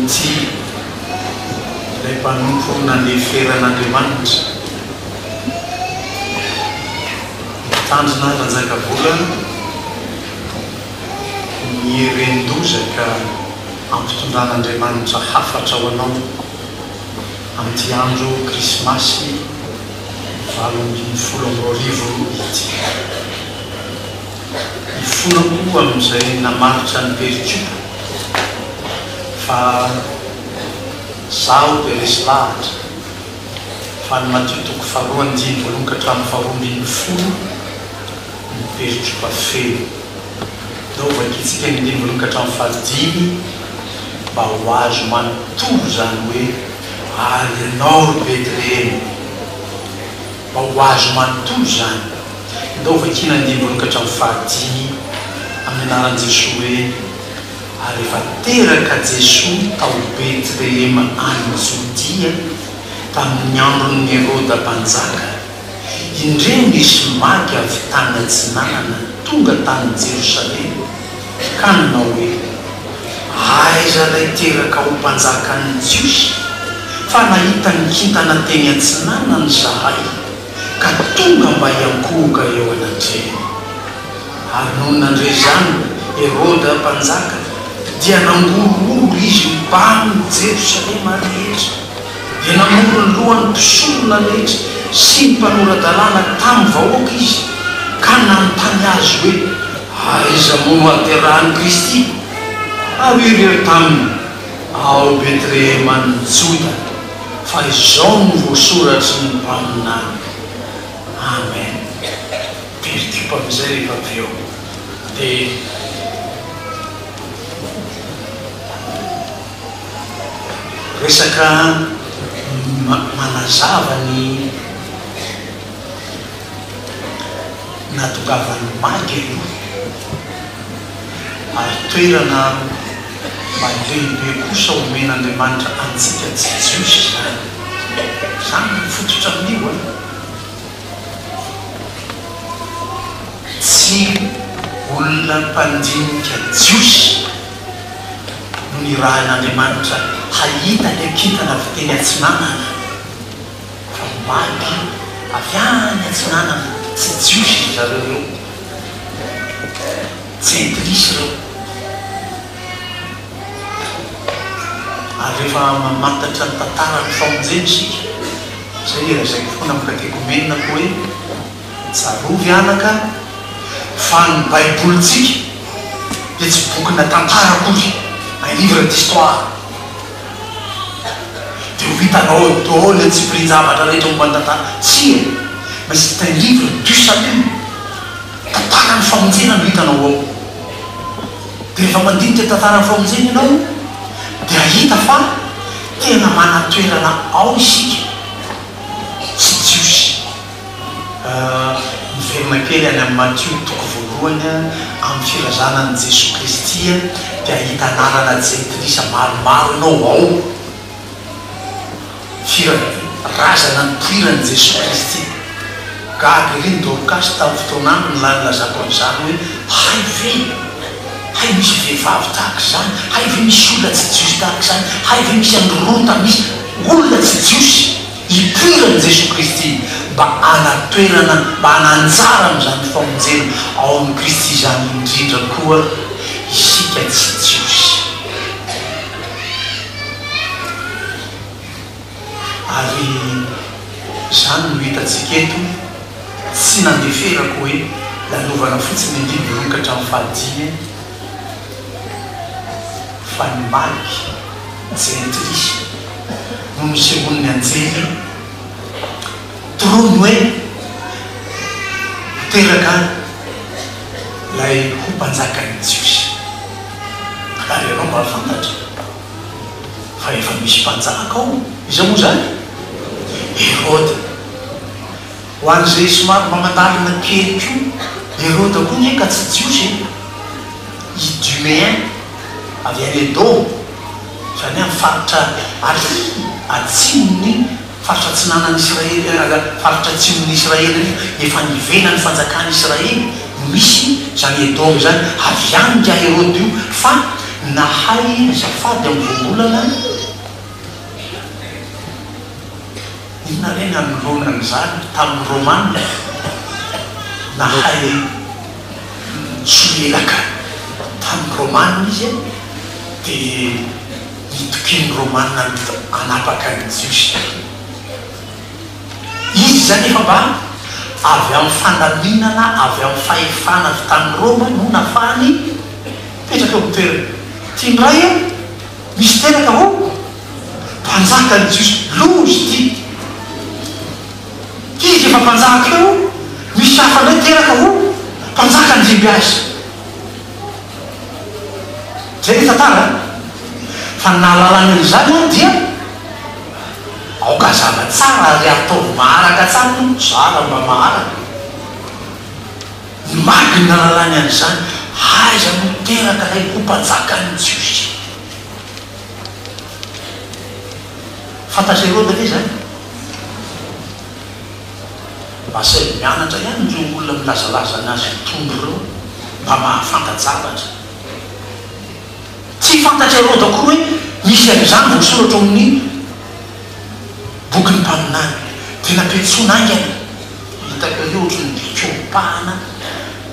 Ity ilay mpanompo nandeferan'Andriamanitra. Mitandrina Ranjakavola nieren-doza ka ampitondran'Andriamanitra hafatra ho anao amin'ity andro Krismasy 2018 ity. Hifona koa amin'izay namaritra ny perikopa fa zaho dia resy lahatra fa ny Matio toko faharoa andininy voalohany ka hatramin'ny faharoa ambinifolo ny perikopa feno. Ndao vakintsika ny andininy voalohany ka hatramin'ny fahadimy mba ho azo manontolo izany hoe ary ianao ry Betlehema. Mba ho azo manontolo izany. Ndao vakiana andininy voalohany ka hatramin'ny fahadimy amin'ny anaran'i Jesoa hoe, Ary rehefa teraka Jesoa tao Betlehema any Jodia tamin'ny andron'i Heroda mpanjaka, indreo nisy magy avy tany atsinanana tonga tany Jerosalema ka nanao hoe, Aiza ilay teraka ho mpanjakan'ny Jiosy? Fa nahita ny kintana teny atsinanana izahay. ka tonga mba hiankohoka eo anatrehany. Ary nony nandre izany Heroda mpanjaka, dia nangorohoro izy mbamin'i Jerosalema rehetra, dia namory ny lohan'ny mpisorona rehetra sy ny mpanora-dalàna tamin'ny vahoaka izy, ka nanontany azy hoe, Aiza moa no hahaterahan'i Kristy? Ary hoy ireo taminy, Ao Betleheman'i Joda. Fa izao no voasoratry ny mpaminany. Amen. Perikopa amin'izay rehefa avy eo. Dia resaka manazava ny nahatongavan'ny magy aloha. Ary toerana mba lehibe kosa omen'Andriamanitra antsika tsy Jiosy izany. Izany no mifototra amin'io an! Tsy olona mpandinika Jiosy no nirahin'Andriamanitra hahita ilay kintana avy teny atsinanana, fa magy avy any atsinanana, tsy Jiosy ry zareo ireo. Jentilisa ireo. Ary rehefa mamantatra ny tantaran'ny famonjena isika, izay ilay lazaiko foana amin'ny katekomenako hoe, tsarovy anaka fa ny Baibolintsika dia tsy bokina tantara akory, un livre d'histoire. Dia ho hitanao ao daholo ny antsipirian-javatra rehetra momba ny tantara. Tsia, mais c'est un livre du salut. Tantaran'ny famonjena no hitanao ao. Dia rehefa mandinika ny tantaran'ny famonjena ianao dia hahita fa tena manan-toerana ao isika tsy Jiosy. Miverina kely any amin'ny Matio toko voalohany amin'ny filazana an'i Jesoa Kristy dia hahita anarana jentilisa maromaro ianao ao. Fira razana nipoiran'i Jesoa Kristy. Gaga ery ny Dorkasy tamin'ny fotoan'andro ny nilazako an'izany hoe, Hay ve? Hay misy vehivavy tahaka izany? Hay ve misy olona tsy Jiosy tahaka izany? Hay ve misy an'i Rota misy olona tsy Jiosy ipoiran'i Jesoa Kristy mba hanan-toerana, mba hanan-anjara amin'izany famonjena ao amin'i Kristy izany indrindra koa isika tsy Jiosy? Ary izany no hitantsika eto, tsy nandeferako hoe lalovana fotsiny ny andininy voalohany ka hatramin'ny fahadimy fa ny mariky jentilisa no nisehoan'ny anjely toroany hoe ho teraka ilay ho mpanjakan'ny Jiosy. Ary ianao mahafantatra fa efa misy mpanjaka ao. Iza moa izany? Heroda. Ho an'izay somary mba mandalina kely koa, Heroda koa nge ka tsy Jiosy e! Iduméen, avy any Edoma, izany hoe amin'ny faritra ary atsimon'ny Faritra atsinanan'i Israely, faritra atsimon'i Israely ry, efa any ivelan'ny fanjakan'i Israely no misy izany Edoma izany, avy any ingahy Heroda io, fa Nahay azafady amin'ny voambolana inona re ny hanoloana an'izany tamin'ny Romana? Nahay nisolelaka tamin'ny Romana izy dia nitokian'ny Romana hanapaka ny Jiosy. Izy izany efa mba avy amin'ny fandaminana, avy amin'ny fahefana avy tany Roma no nafahany nipetraka eo amin'ny toerany. Ity indray an, misy teraka ho mpanjakan'ny Jiosy. Loza ity! Ity izy efa mpanjaka eo, misy hafa indray teraka ho mpanjaka handimby azy. Izay ilay tantara an! Fa ny nahalalany an'izany an dia aoka hazava tsara ary ataovy maharaka tsara tompoko, zara mba maharaka. Ny magy ny nahalalany an'izany, aiza no teraka ilay ho mpanjakan'ny Jiosy? Fantatr'i Heroda ve izany? Mba asaivo mianatra ihany ireo olona milazalaza ny azy mitondra ireo mba mahafanta-javatra. Tsy fantatr'i Heroda akory hoe misy an'izany voasoratra ao amin'ny bokin'ny mpaminany. Dia nampiantsoana haingana. Hitako ery ohatry ny dikompahana,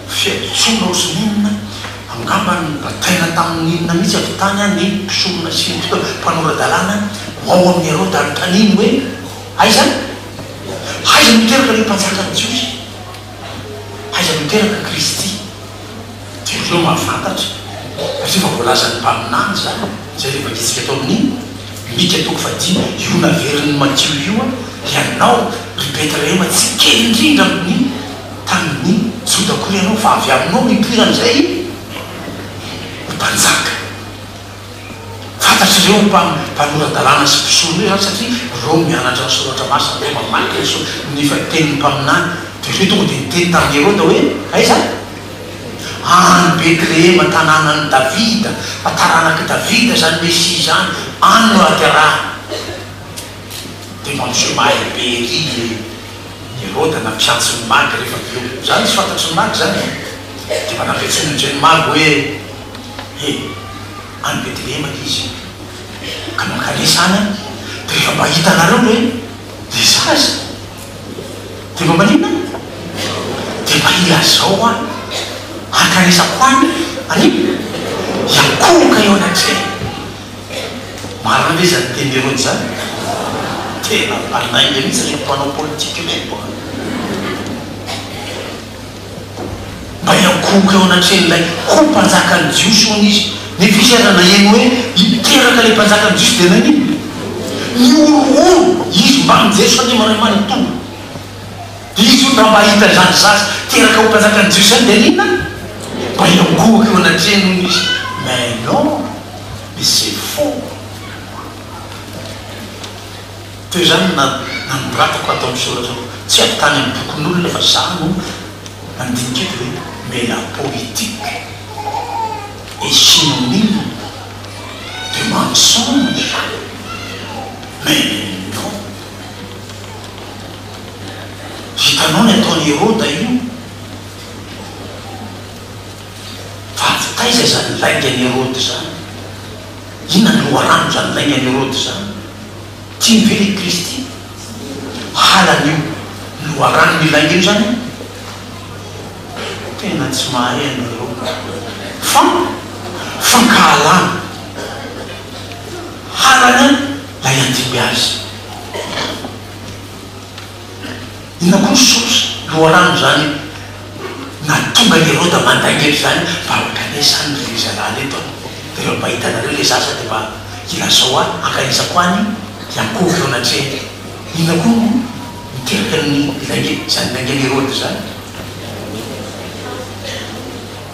fiantsoana ohatry ny inona, angamba nobataina tamin'ny inona mihitsy avy tany ny mpisorona sy ny mpanora-dalàna ho ao amin'i Heroda hanontaniany hoe, Aiza? Aiza no teraka ilay mpanjakan'ny Jiosy? Aiza no teraka Kristy? Dia ireo mahafantatra, satria efa voalazan'ny mpaminany izany, izay ilay vakintsika tao amin'ny Mika toko fahadimy, io naverin'i Matio io, Ianao, ry Betlehema, tsy kely indrindra amin'ny tanin'ny Joda akory ianao, fa avy aminao no hipoiran'izay ho mpanjaka. Fantatr'ireo mpanora-dalàna sy mpisorona ireo izany satria ireo mianatra ny Soratra Masina, ireo mamaky ny so, ny tenin'ny mpaminany. Dia ireo tonga dia niteny tamin'i Heroda hoe, Aiza? Any Betlehema, tanànan'i Davida, fa taranak'i Davida izany Mesia izany, any no haterahany. Dia mampiseho mahay be ery i Heroda nampiantso ny Magy rehefa avy eo. Izany tsy fantatry ny Magy izany e! Dia mba nampiantsoiny indray ny Magy hoe, He, any Betlehema anie izy io, ka mankanesa any an, dia rehefa mba hitanareo ve le zaza, dia mba maninona? Dia mba ilazao ahy, hankanesako any anie, hiankohoka eo anatrehany. Marina ve izany tenin'i Heroda izany? Tena mpanainga mihitsy ireto mpanao politika ireto an! Mba hiankohoka eo anatrehan'ilay ho mpanjakan'ny Jiosy, hono izy. Nefa izy aza naheno hoe hiteraka ilay mpanjakan'ny Jiosy, dia naninona? Nihorohoro izy mbamin'i Jerosalema iray manontolo. Dia izy hono raha mba hahita izany zaza teraka ho mpanjakan'ny Jiosy izany, dia haninona? Mba hiankohoka eo anatrehany, hono izy. Mais non, mais c'est faux. Toy izany no nanoratako ato amin'ny soratra hoe, tsy avy tany amin'ny bokin'olona fa izaho no nandinika eto hoe, mais la politique est synonyme de mensonge, mais non! Hitanao ny ataon'i Heroda io? Fa avy taiza izany laingan'i Heroda izany? Inona ny loharanon'izany laingan'i Heroda izany? Tiany ve ilay Kristy? Halany io loharanon'io lainga io izany an? Tena tsy mahay ianareo fa fankahalana. Halany an ilay handimby azy. Inona koa ny source, loharanon'izany nahatonga an'i Heroda mandainga eto izany? Mba mankanesa any ry zalahy reto an! Dia rehefa mba hitanareo ilay zaza dia mba ilazao ahy, hankanesako any hiankohoka eo anatrehany. Inona koa no niteraka ny lainga, izany laingan'i Heroda izany?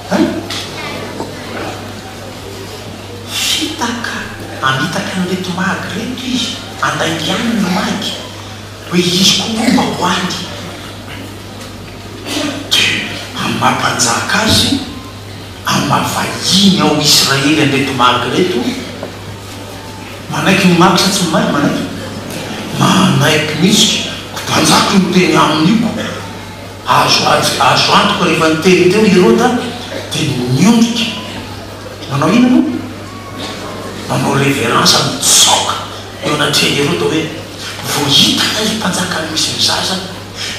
Hein? Fitaka, hamitaka an'ireto magy ireto izy, andaingany ny magy. Hoe izy koa moa mba ho any dia amin'ny maha mpanjaka azy, amin'ny maha vahiny ao Israely an'ireto magy ireto, manaiky ny magy sa tsy manaiky? Manaiky mihitsy ko mpanjaka io miteny aminy io ko! Azo azo antoka rehefa niteny teo i Heroda dia niondrika nanao inona moa? Manao révérence mitsaoka eo anatrehan'i Heroda hoe, Vao hitanay ry mpanjaka ny misy ny zaza,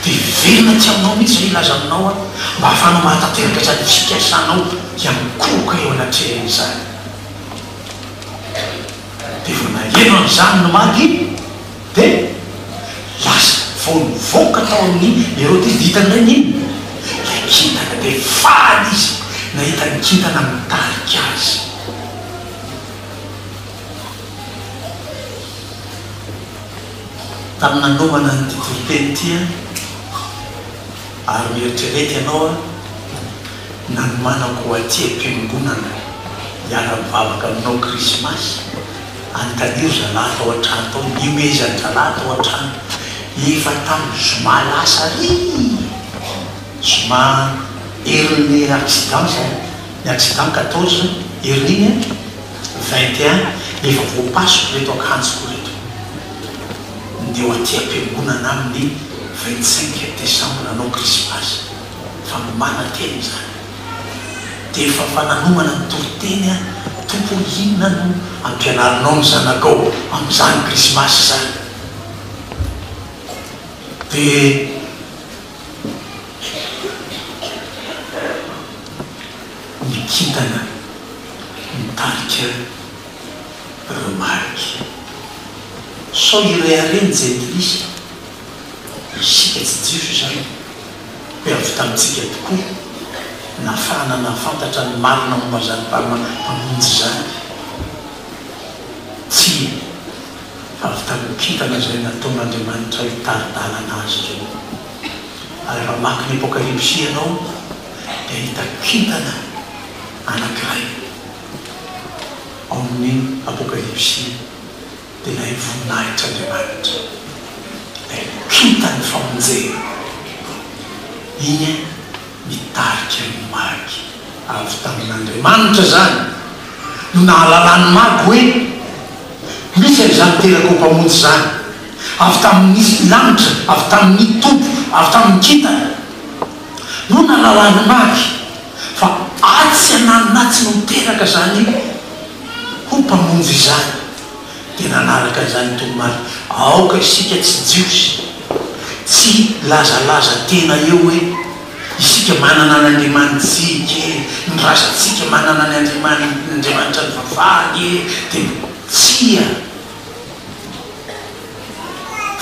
dia hiverina aty aminao mihitsy izahay hilaza aminao aho, mba hahafahanao mahatanteraka izany fikasanao hiankohoka eo anatrehany izany. Dia vao naheno an'izany ny Magy, dia lasa. Vao nivoaka tao amin'i Heroda izy, dia hitany indray ny inona? Ilay kintana. Dia faly izy nahita ny kintana mitarika azy. Tamin'ny nanomana an'ity toriteny ity aho, ary mieritrereta ianao aho, nanomanako ho aty am-piangonana hiara-mivavaka aminao Krismasy, anontanio ry zalahy tao an-trano tao, nihomehezan-drahalahy tao an-trano, efa tamin'ny zoma lasa ary, zoma herin'ny accident izany, ny accident 14 herin'iny an, 21, efa voapasoko ireto akanjoko ireto. Ndeha ho aty am-piangonana amin'ny 25 décembre hanao krismasy. Fa manantena izany. Dia efa fa nanomana ny toriteny aho, Tompo o inona no ampianarinao ny zanakao amin'izany krismasy izany? Dia. Ny kintana mitarika ireo marika. Sao hirehareha ny jentilisa, isika tsy jiosy izany, hoe avy tamintsika tokoa, nafahana nahafantatra ny marina momba izany Mpamonjy izany. Tsia, fa avy tamin'ny kintana izay nataon'Andriamanitra hitari-dalana azy ireo. Ary raha mamaky ny Apokalypsy ianao, dia hahita kintana anankiray ao amin'ny Apokalypsy, dia ilay voninahitr'Andriamanitra, ilay kintan'ny famonjena. Iny mitarika ny Magy. Avy tamin'Andriamanitra izany no nahalalan'ny Magy hoe misy an'izany teraka ho Mpamonjy izany. Avy tamin'ny lanitra, avy tamin'ny Tompo, avy tamin'ny kintana. No nahalalan'ny Magy fa atsy ananona atsy no teraka izany ho Mpamonjy izany. Dia nanaraka izany Tompo marina. Aoka isika tsy Jiosy, tsy hilazalaza tena eo hoe, isika manana ny Andriamanitsika e, ny razantsika manana ny Andriamanitra nivavahany e, dia tsia!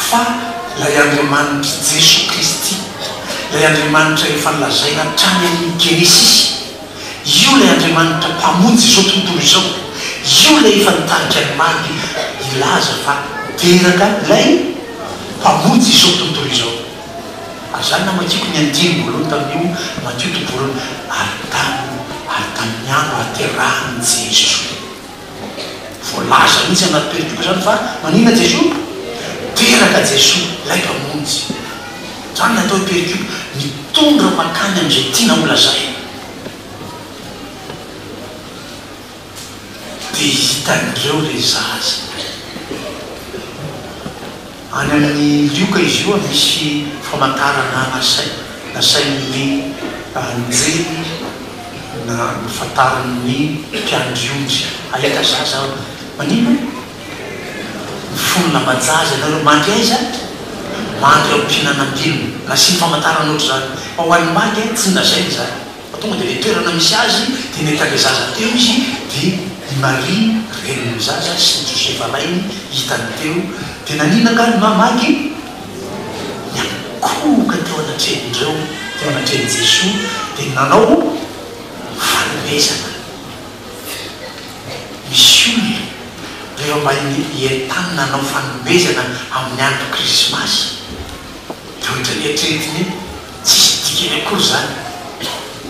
Fa ilay Andriamanitr'i Jesoa Kristy, ilay Andriamanitra efa nolazaina hatrany amin'ny Genesisy, Io ilay Andriamanitra Mpamonjy izao tontolo izao. Io ilay efa nitarika ny Magy hilaza fa teraka ilay Mpamonjy izao tontolo izao. Ary izany namakiako ny andininy voalohany tamin'io Matio toko voalohany, ary tamin'ny ary tamin'ny andro hahaterahan'i Jesoa. Voalaza mihitsy anaty perikopa izany fa maninona Jesoa? Teraka Jesoa, ilay Mpamonjy. Izany ny atao hoe perikopa, mitondra mankany amin'izay tiana holazaina. Dia hitan'ireo ilay zaza. Any amin'ny Lioka izy io misy famantarana nasain'ny anjely na nofantarin'ny mpiandry ondry. Hahita zaza aho. Maninona? Mifono lamban-jaza ianareo. Mandry aiza? Mandry ao am-pihinanam-bilona. Nasiany famantarana ohatr'izany. Fa ho an'ny magy, tsy nolazainy izany. Fa tonga dia ilay toerana misy azy dia nahita ilay zaza teo izy dia i Maria renin'ny zaza sy i Josefa rainy hitany teo dia naninona angaha ny mamagy? Niankohoka teo anatrehan'ireo, teo anatrehan'i Jesoa dia nanao fanomezana. Misy olona rehefa mba entanina hanao fanomezana amin'ny andro krismasy dia ohatran'ny eritreretiny hoe Tsisy dikany akory izany.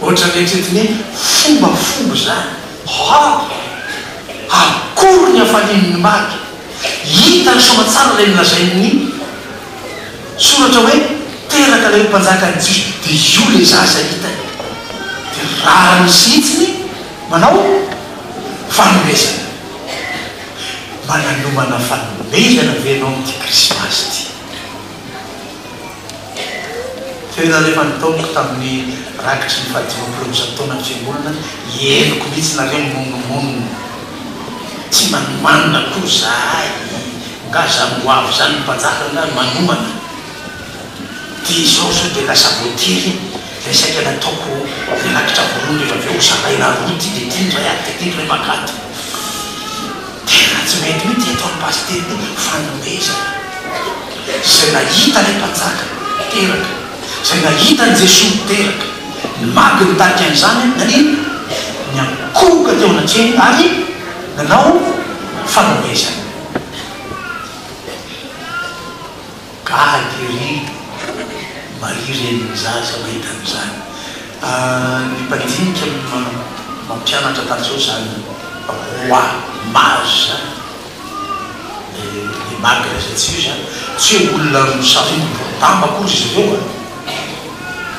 Ohatran'ny eritreretin'ny hoe fombafomba izany. Ha! Akory ny hafalian'ny maty! Hitany soamatsara ilay nolazain'ny Soratra hoe teraka ilay mpanjakan'ny Jiosy. Dia io ilay zaza hitany. Dia rariny sy hitsiny manao fanomezana. Mananomana fanomezana ve ianao amin'ity Krismasy ity? Teo nalefa ny taoniko tamin'ny rakitry ny fahadimampolo ambizato taonan'ny Fiangonana, henoko mihitsy nareo mimonomonona. Tsy. Tsy manomanina akory zahay, nga zany ho avy zany ny mpanjaka nga manomana? Dia izao zao dia lasa voatery ilay saika nataoko ilay rakitra voalohany rehefa avy eo ho zaraina roa ity dia ity indray ato dia ity indray mankato. Tena tsy mety mihitsy ity ataon'i Pasitera ity, fanomezana. Izay nahita ilay mpanjaka teraka, izay nahita an'i Jesoa niteraka, ny magy nitarika an'izany, naninona? Niankohoka teo anatrehany ary nanao fanomezana. Gaga ery Maria renin'ny zaza mahita an'izany. Ny mpandinika mampianatra tahaka izao izany roi mage izany, les magues lazaintsika io izany, tsy hoe olona misaringo boridamba akory izy ireo an,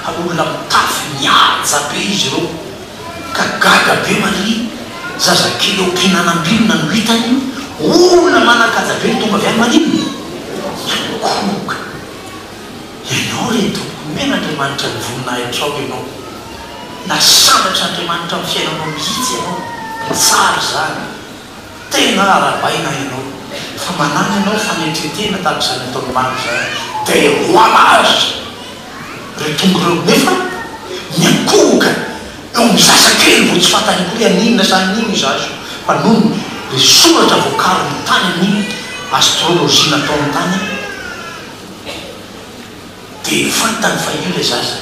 fa olona mitafy mihaja be izy ireo. Ka gaga be Maria, zazakely eo am-pihinanam-bilona no hitany, olona manan-kaja be no tonga avy any maninona? Miankohoka. Ianao re Tompoko, omen'Andriamanitra ny voninahitrao ianao. Nasandratr'Andriamanitra amin'ny fiainanao mihitsy ianao. Tsara izany. Tena arahabaina ianao. Fa manana ianao fanetren-tena tahaka izany ataon'i Marc izany. Des rois mages ireo tonga ireo nefa miankohoka eo amin'ny zazakely vao tsy fantany akory haninona sa haninona io zaza io fa noho ny soratra voakariny tany amin'ny astrologie nataony tany Dia fantany fa io ilay zaza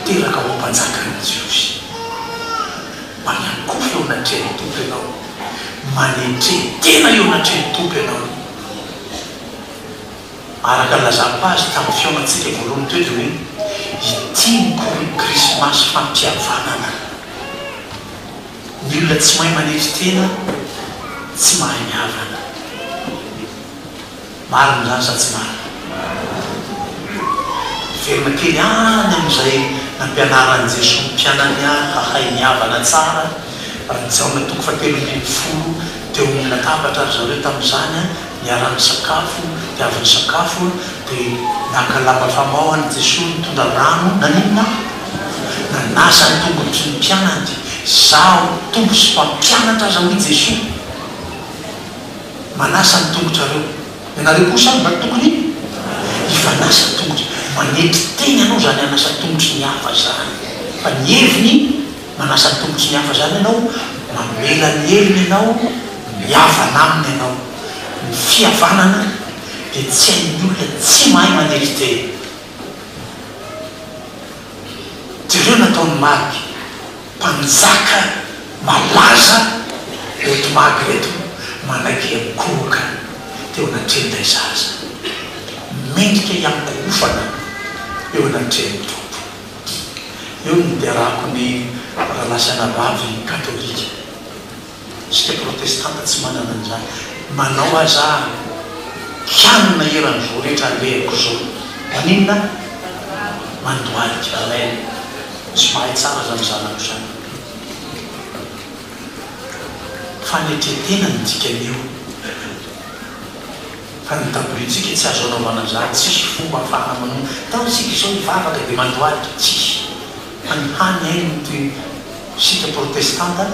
teraka ho mpanjakan'ny Jiosy. Mba miankofa eo anatrehan'ny Tompo ianao. Manetre tena eo anatrehan'ny Tompo ianao. Araka ny nilazako azy tamin'ny fihaonantsika voalohany teo dia hoe, ity ny Krismasy fampihavanana. Ny olona tsy mahay manetry tena tsy mahay mihavana. Marina izany sa tsy marina? Miverina kely any amin'izay nampianaran'i Jesoa ny mpianany hahay mihavana tsara, raha Jaona toko fahatelo ambin'ny folo, teo amin'ny latabatra ry zareo tamin'izany, niara-nisakafo, dia avy nisakafo dia naka lamba famaohana Jesoa nitondra rano, naninona? Nanasa ny tongotry ny mpianany, Izaho Tompo sy Mpampianatra aza hoy Jesoa. Manasa ny tongotrareo. Ianareo kosa mba tokony hifanasa tongotra. Manetry tena ianao izany hanasa tongotry ny hafa izany. Fa ny heviny, manasa tongotry ny hafa izany ianao, mamela ny helony ianao, mihavana aminy ianao. Ny fihavanana dia tsy hain'ny olona tsy mahay manetry tena. Jereo nataon'i Marc. Mpanjaka malaza reto magy reto manaiky hiankohoka teo anatrehan'ilay zaza. Mendrika hiankohofana eo anatrehan'ny Tompo. Eo no niderako ny rahalahy sy anabavy katolika. Isika protestanta tsy manana an'izany. Manao aza aho kianina eran'izao rehetra alehako izao. Maninona? Mandohalika. Amen. Tsy mahay tsara izany zanako izany. Fanetren-tena no dikan'io. Fa ny dabilio-tsika tsy azo anaovana an'izany. Tsisy fomba ahafahana manompo. Tao isika izao hivavaka dia mandohalika. Tsisy. Fa ny hany hain'ny isika protestanta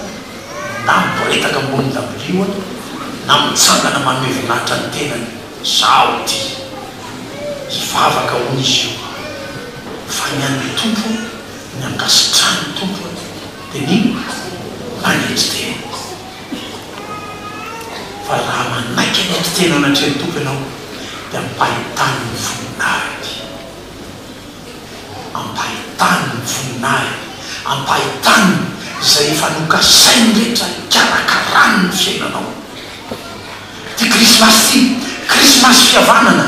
na miboretaka ambony dabilio na mitsangana manome voninahitra ny tenany, zaho ity hivavaka hono izy io, fa ny an'ny Tompo, ny ankasitrahan'ny Tompo dia ny manetry tena. Fa raha manaiky hanetry tena anatrehan'ny Tompo ianao dia ampahitany ny voninahiny. Ampahitany ny voninahiny, ampahitany izay efa nokasainy rehetra hikarakarany ny fiainanao. Ity Krismasy ity, Krismasy fihavanana,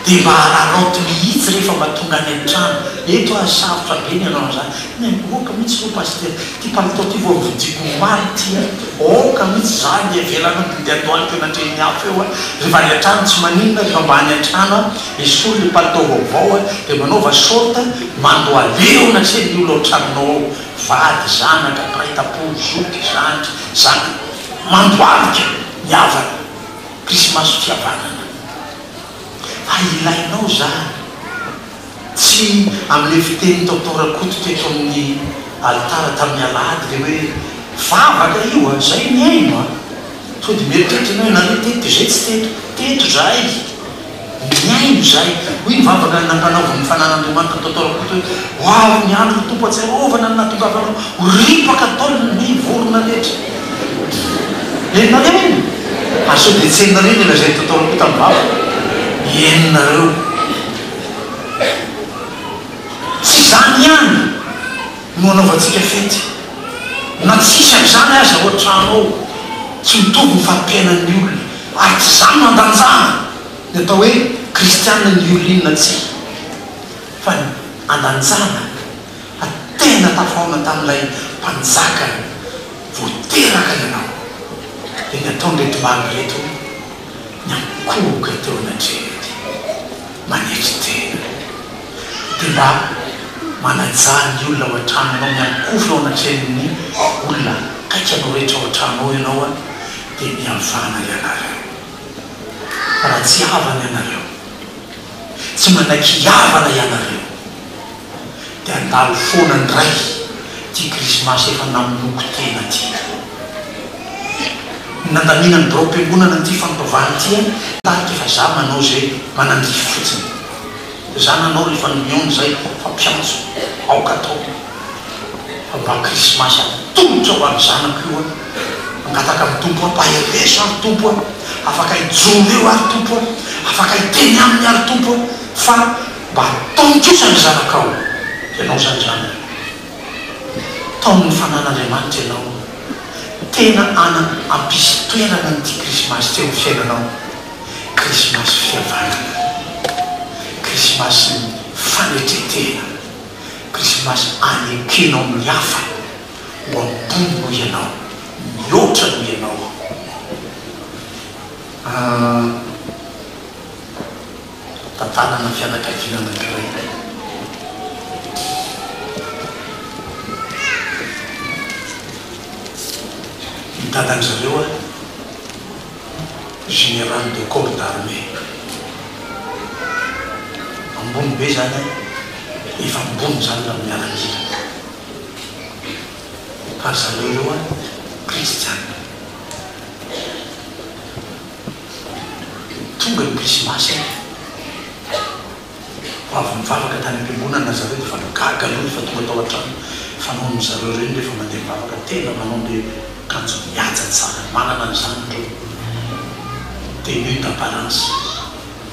dia mba araraoty mihitsy rehefa mba tonga any an-trano. Eto aza sarotra be ny hanao an'izany. Miankohoka mihitsy aloha Pasitera, ity palitao ity vao novidiako omaly ity an. Aoka mihitsy za ny ivelanao dia andohalika eo anatrehan'ny afo eo an. Rehefa any an-trano tsy maninona, rehefa mba any an-trano an. Esory le palitao vaovao a, dia manaova short mandohaleo anatrehan'ny olona ao an-tranonao ao, vady, zanaka, mpiray tampo, zoky, zandry, zanaka, mandohalika ny havana, krismasy fihavanana fa ilainao zany, tsy amin'le fitenin'i Tonton Rakoto teto amin'ny alitara tamin'ny alahady le hoe vavaka io a, zay mihaino a. Sao dia mieritreritra ianao hoe nareo teto dia izay tsy teto. Teto izahay. Mihaino izahay. Hoy ny vavaka nampanaovin'ny fanan'Andriamanitra ny Toto Rakoto hoe, Ho avy ny andro ry Tompo hatsiarovana ny nahatongavanao ho ripaka daholo ny vorona rehetra. Henonareo iny? Ary sao dia tsy henonareo ny lazain'i Toto Rakoto amin'ny vavaka? Henonareo. Tsy izany ihany no anaovantsika fety. Na tsisy an'izany aza ao an-trano ao, tsy mitovy ny fari-piainan'ny olona. Ary tsy izany no andanjana ny atao hoe kristiana ny olona iny na tsia. Fa ny andanjana fa tena tafahaona tamin'ilay mpanjaka vao teraka ianao. Dia ny ataon'ireto magy ireto, niankohoka teo anatrehany. Manetry tena. Dia mba manajà ny olona ao an-trano ianao, miankohoka eo anatrehan'ny olona akaiky anao rehetra ao an-trano ao ianao dia mihavana ianareo. Fa raha tsy havana ianareo, tsy manaiky hihavana ianareo, dia handalo foana indray ity krismasy efa namonoako tena ity. Ny nandaminan'ny biraom-piangonana an'ity fampivahana ity an, tarika fa za manao izay manandrify fotsiny. Za nanao rehefa nihaona izay fa mpiantso aoka atao fa mba krismasy atolotra ho an'ny zanako io an, mangataka amin'ny Tompo aho mpaherezo aho ry Tompo an, afaka hijoro eo aho ry Tompo an, afaka hiteny aminy aho ry Tompo an, fa mba ataony kosa ny zanakao, ianao izany zanako, taomin'ny fanan'Andriamanitra ianao, tena ana hampisy toerana an'ity krismasy ity eo amin'ny fiainanao. Krismasy fihavanana, Krismasin'ny fanetren-tena, Krismasy anekenao ny hafa ho ambony noho ianao, mihoatra noho ianao. Tantanana fianakaviana anankiray. Ny dadan-dry zareo Général de corps d'armée. Ambony be zany an, efa ambony zany raha miaramila. Fa ry zareo ireo an, kristiana. Tonga ny krismasy an. Vao avy nivavaka tany am-piangonana zareo dia efa gaga aloha rehefa tonga tao an-trano. Fanaon'ny zareo ireny rehefa mandeha mivavaka tena manao an'ilay akanjo mihaja tsara, manana an'izany ireo. Tenue d'apparence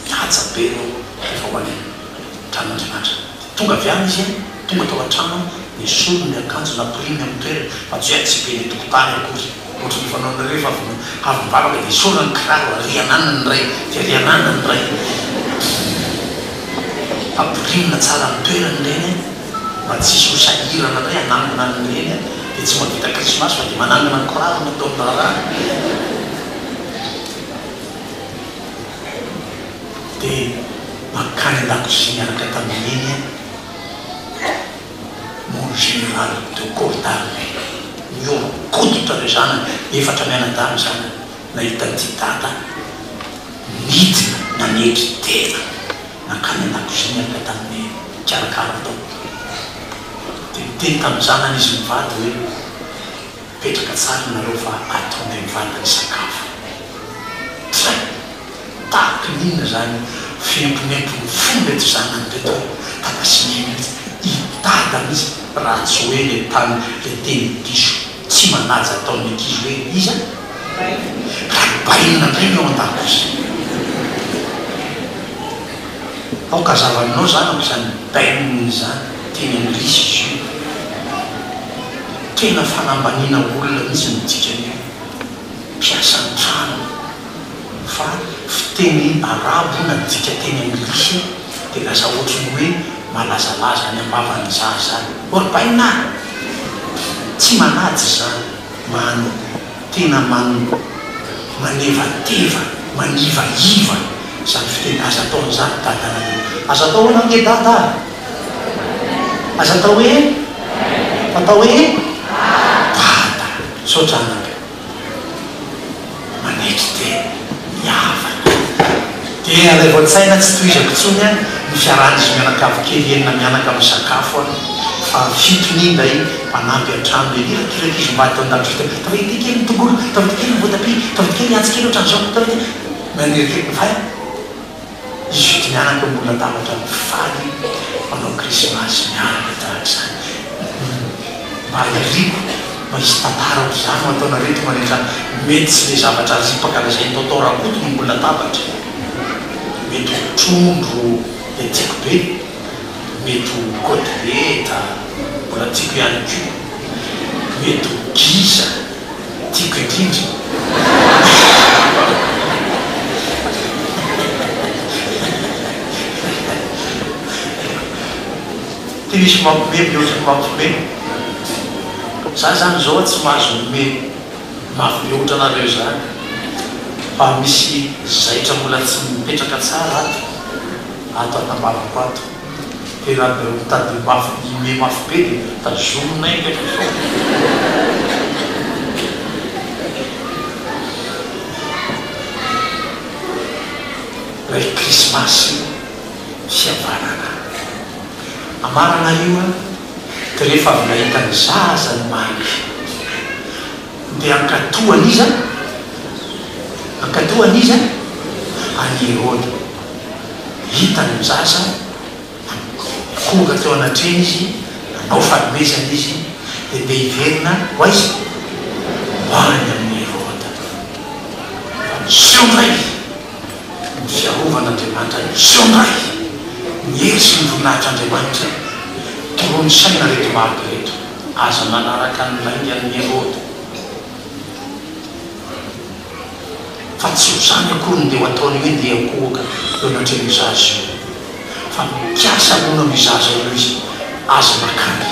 mihaja be ireo rehefa ho any an-tranon'Andriamanitra. Dia tonga avy any izy an, tonga tao an-trano, nesoriny ny akanjo, nampiriminy amin'ny toerany fa tsy hoe atsipy eny an-tokotany akory. Ohatry ny fanaonareo rehefa avy avy mivavaka dia esorina ny kiraro ariana any ny iray dia ariana any ny iray. Ampirimina tsara amin'ny toerany ireny an, mba tsy hisy ho sahirana indray hanangona an'ireny an, dia tsy mahavita krismasy fa dia manangona ny kiraro no ataony raharaha. Dia mankany an-dakozia niaraka tamin'i Neny an. Mon général de corps d'armée nihoron-koditra ireo zanany efatra mianadahy ny zanany nahita an'ity dada nidina nanetry tena nankany an-dakozia niaraka tamin'ny mpikarakara tao dia niteny tamin'ny zanany izy mivady hoe mipetraka tsara nareo fa ataonay mivady ny sakafo. Tray! Tahaky ny inona izany fiemponempon' ny fon' ireto zanany ireto e! Dada sy Neny mihitsy, i Dada mihitsy raha tsy hoe le tany le teny diso tsy manaja ataon' ny ankizy hoe iza? Rabainina indray ny ao an-dakozia. Aoka hazava aminao zanako izany bainina izany, teny anglisy izy io. Tena fanambaniana olona mihitsy no dikan'io. Mpiasa an-trano fa fiteny arabo nadika teny anglisy dia lasa ohatry ny hoe malazalaza any am-bavan'ny zaza any. Orbaina! Tsy manaja izany, man, tena man, manevateva, manivaiva izany fiteny. Aza atao an'izany dadanareo. Aza atao ahoana ange dada a? Aza atao hoe? Fa atao hoe? Dada. Misaotra anaka. Manetry tena, mihavana. Dia alaivo an-tsaina tsy tohizako intsony an, ny fiarahan'izy mianakavy kely enina mianaka misakafo an. fahafitony iny ilay mpanampy an-trano ilay nirakiraka izy omaly tao an-dakozia tao, tafiditra kely ny tongolo, tafiditra kely ny voatabia, tafiditra kely ny antsy kely ohatran'izao, tafiditra nanirikiry fa izy fito mianaka ambony latabatra mifaly manao krismasy miaraka tahaka izany. Mba iriko mba hisy tantara ohatr'izany ho ataonareo tonga any an-trano. Mety tsy ilay zavatra ripaka lazain'i Tonton Rakoto no ambony latabatra. Mety ho trondro ilay tiako be, mety ho kotileta mbola tiako ihany koa, mety ho gisa tiako indrindra. Ty misy mampime mihoatra ny mampime. Za zany zao tsy mahazo mime mafy be otranareo zany fa misy zaitra mbola tsy mipetraka tsara ato ato atambavako ato de raha de mitady mafy hime mafy be de tazominay mipetraka eo. Ilay krismasy fihavanana. Amarana io an, dia rehefa avy nahita ny zaza ny magy dia hankatò an'iza? Hankatò an'iza? An'i Heroda. Hitany ny zaza, nikohoka teo anatrehany izy, nanao fanomezana izy, dia ndeha hiverina ho aiza? Ho any amin'i Heroda. Fa niseho indray. Ny fiarovan'Andriamanitra niseho indray ny hery sy ny voninahitr'Andriamanitra. Toroy ny saina reto marika ireto. Aza manaraka ny laingan'i Heroda. Fa tsy ho izany akory ny dia ho ataony hoe ndeha ankohoka eo anatrehan'io zaza io. Fa mikasa hamono an'io zaza io izy. Aza makany.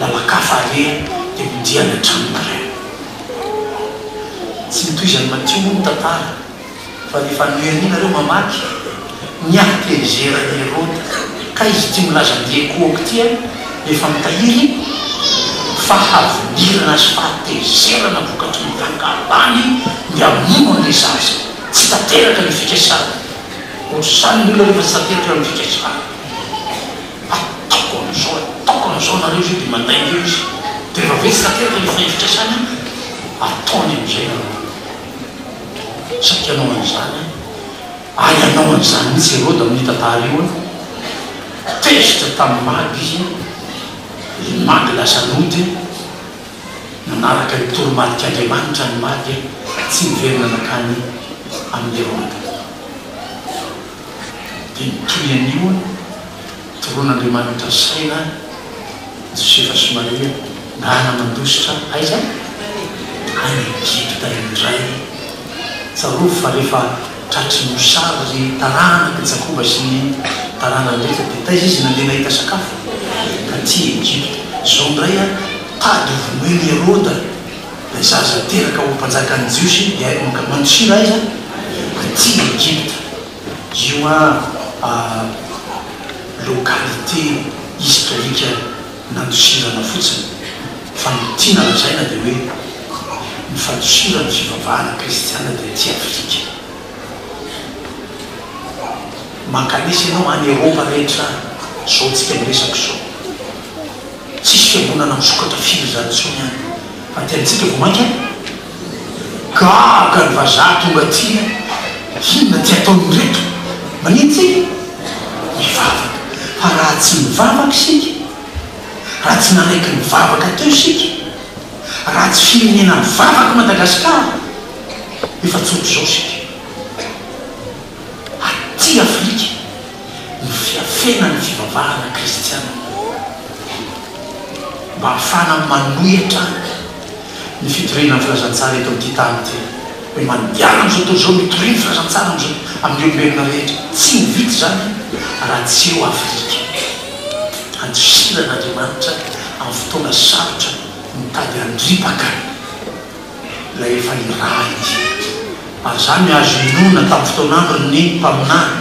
Lalan-kafa aleha dia modia any an-tranonareo. Tsy notohizan'i Matio moa ny tantara. Fa rehefa nohenoy nareo mamaky ny hatezeran'i Heroda, ka izy ity milaza an'ity ekoako ity an, efa mitahiry fahavinirana sy fahatezerana vokatry ny fankahalany ny hamono an'ilay zaza. Tsy tanteraka ny fikasany. Ohatr'izany ny olona rehefa tsy tanteraka ny fikasany. Ataoko amin'izao, ataoko amin'izao nareo izao dia mandainga eo izy. Dia rehefa avy eo tsy tanteraka ilay fikasany an, ataony amin'izay nareo. Saika hanao an'izany aho. Ary hanao an'izany mihitsy Heroda amin'io tantara io an. Tezitra tamin'ny Magy izy an. Ilay Magy lasa nody an. Nanaraka ny toromarik'Andriamanitra ny Magy an. Tsy niverina nankany amin'i Heroda. Dia nitohy an'io an. Toroan'Andriamanitra saina Josefa sy Maria ndana mandositra aiza? Any Egypta indray. Tsarovy fa rehefa tratry ny mosary ry taranak'i Jakoba sy ny taranany rehetra dia taiza izy nandeha nahita sakafo? Taty Egypta. Izao indray an, tady ho vonoin'i Heroda ilay zaza teraka ho mpanjakan'ny Jiosy dia mandosira aiza? Aty Egypta. Io an localité historique nandosirana fotsiny fa ny tiana lazaina dia hoe ny fandosiran'ny fivavahana kristiana dia aty Afrika. Mankanesa ianao any Eropa rehetra any, zao tsika miresaka izao. Tsisy fiangonana misokatra firy izany intsony any fa aty amintsika vao mainka Gaga ny vazaha tonga aty a! Inona ty ataon'ireto? Manino tsika? Mivavaka. Fa raha tsy nivavaka isika, raha tsy nanaiky nivavaka teo isika, raha tsy firenena mivavaka Madagasikara, efa tsy ohatr'izao isika. Aty Afrika ny fiafenan'ny fivavahana kristiana mba hahafahana manohy hatrany ny fitoriana ny filazantsara eto amin'ity tany ity, hoe mandehana amin'izao tontolo izao mitoria ny filazantsara amin'izao amin'ny olombelona rehetra. Tsy ho vita izany raha tsy eo Afrika. Andosiran'Andriamanitra amin'ny fotoana sarotra mitady handripaka ilay efa nirahiny. Ary izany azo inoana tamin'ny fotoan'andron'ny mpaminany,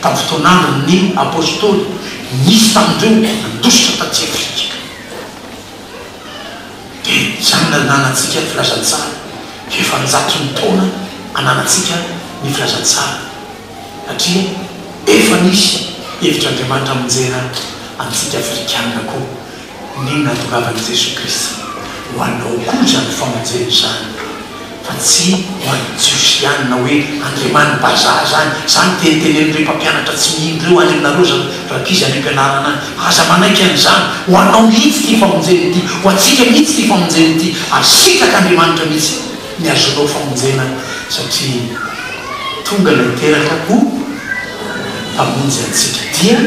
tamin'ny fotoan'andron'ny apostoly, nisy tamin'ireo nandositra taty Afrika. Dia izany no ananantsika ny filazantsara. Efa an-jatony taona ananantsika ny filazantsara, satria efa nisy hevitr'Andriamanitra hamonjena antsika Afrikana koa. Ny nahatongavan'i Jesoa Kristy ho anao koa izany famonjena izany fa tsy ho an'ny Jiosy ihany na hoe andriamani-bazaha izany, izany tenitenenin'ireo mpampianatra tsy mino ireo any aminareo izany rankizy any am-pianarana any, aza manaiky an'izany, ho anao mihitsy ity famonjena ity, ho antsika mihitsy ity famonjena ity ary sitrak'Andriamanitra mihitsy ny azonao famonjena satria tonga ilay teraka ho Mpamonjy antsika dia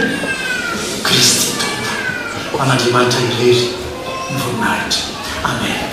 Kristy Tompo. Ho an'Andriamanitra irery ny voninahitra. Amen.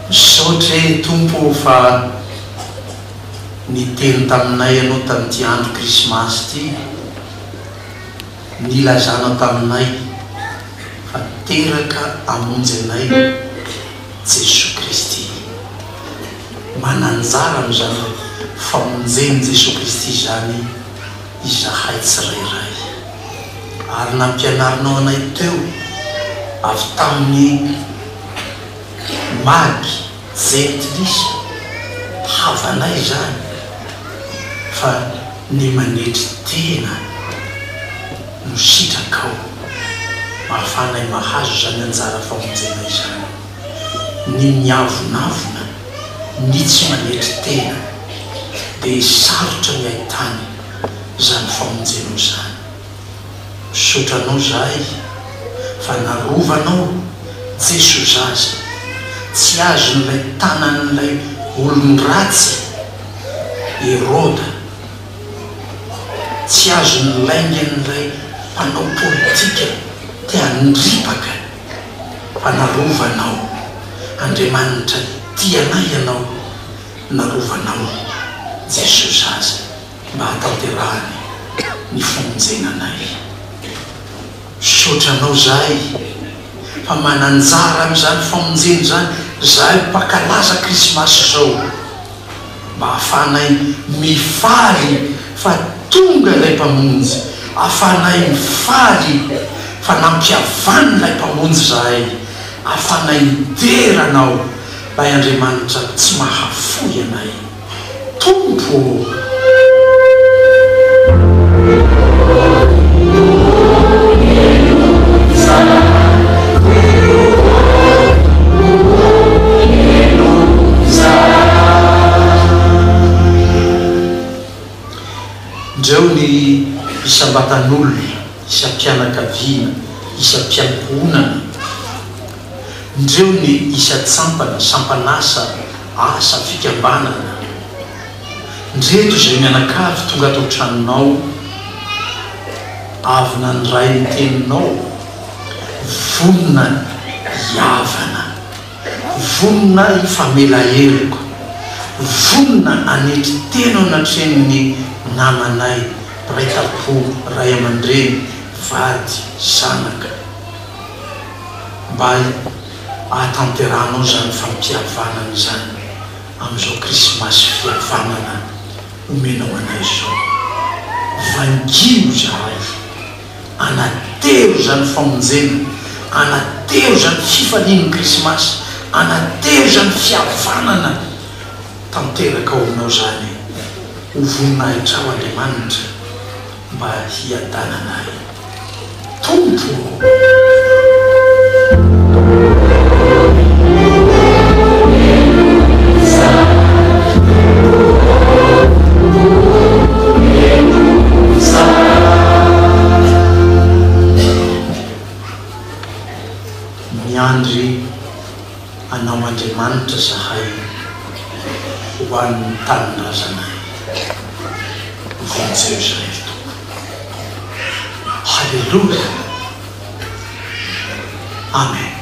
Misaotra e Tompo o fa niteny taminay Ianao tamin'ity andro krismasy ity, nilazanao taminay fa teraka hamonjy anay Jesoa Kristy. Mananjara amin'izany famonjen'i Jesoa Kristy izany izahay tsirairay. Ary nampianarinao anay teo avy tamin'ny Magy jentilisa, havanay izany fa ny manetry tena no sitrakao mba ahafahanay mahazo izany anjara famonjena izany. Ny miavonavona, ny tsy manetry tena dia sarotra ny ahitany izany famonjenao izany. Misaotra anao zahay fa narovanao Jeso zaza tsy azon'ilay tanan'ilay olon-dratsy Heroda, tsy azon'ny laingan'ilay mpanao politika te handripaka fa narovanao Andriamanitra tia anay ianao narovanao Jeso zaza. mba hahatanterahany ny famonjena anay. Misaotra Anao izahay fa mananjara amin'izany famonjena izany izahay mpankalaza Krismasy izao, mba hahafahanay mifaly fa tonga ilay Mpamonjy, hahafahanay mifaly fa nampihavan'ilay Mpamonjy izahay, hahafahanay midera Anao, ilay Andriamanitra tsy mahafoy anay. Tompo ô! Ndreo ny isam-batan'olona, isam-pianakaviana, isam-piankohonana. Ndreo ny isan-tsampana, sampan'asa, asa, fikambanana. Ndreto izay mianakavy tonga ato an-tranonao, avy nandray ny teninao, vonona hihavana, vonona hifamela heloka, vonona hanetry tena eo anatrehan'ny namanay, mpiray tampo, ray aman-dreny, vady, zanaka. Mba hahatanterahanao izany fampihavanana izany amin'izao Krismasy fihavanana omenao anay izao. Vangio izahay, anatero izany famonjena, anatero izany fifalian'ny Krismasy, anatero izany fihavanana tanteraka ao aminao izany ho voninahitrao Andriamanitra. Mba hiadananay Tompo ô! Miandry Anao Andriamanitra zahay ho an'ny tanindrazanay. Vonjeo izahay ry Tompo. Haleloia. Amen.